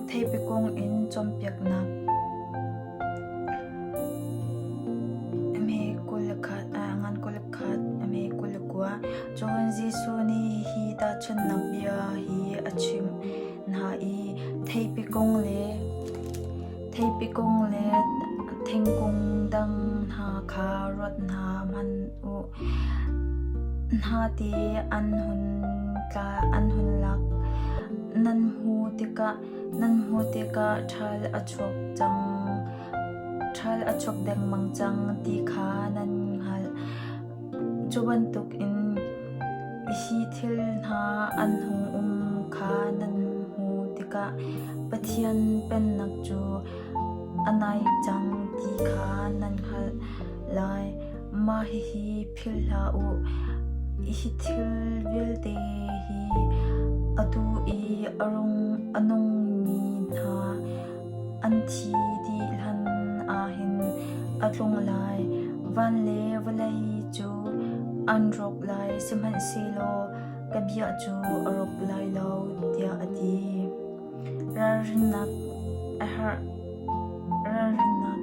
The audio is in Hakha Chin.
Theipi kung in cawnpiaknak ngan 21, 29. Cun Jesuh nih hi tahchunhnak bia hi a chimh hna i theipi kung le theipi kung le thingkung dang hna kha ruat hna hmanh u. Hnate an hun lak. Nan hmuh tikah ṭhal a chuak dengmang cang ti kha nan hngalh. Cu bantukin hi thil hna an hung um kha nan hmuh tikah Pathian Pennak cu a nai cang ti kha nan hngalh lai. Mah hihi philh hlah u. Hi thil vialte hi atu i a nungmi hna an thi dih hlan ah hin a tlung lai. Van le vawlei cu an rawk lai, sihmanhsehlaw ka bia cu a rawk lai lo, tiah a ti. Ralrinnak a herh. Ralrinnak.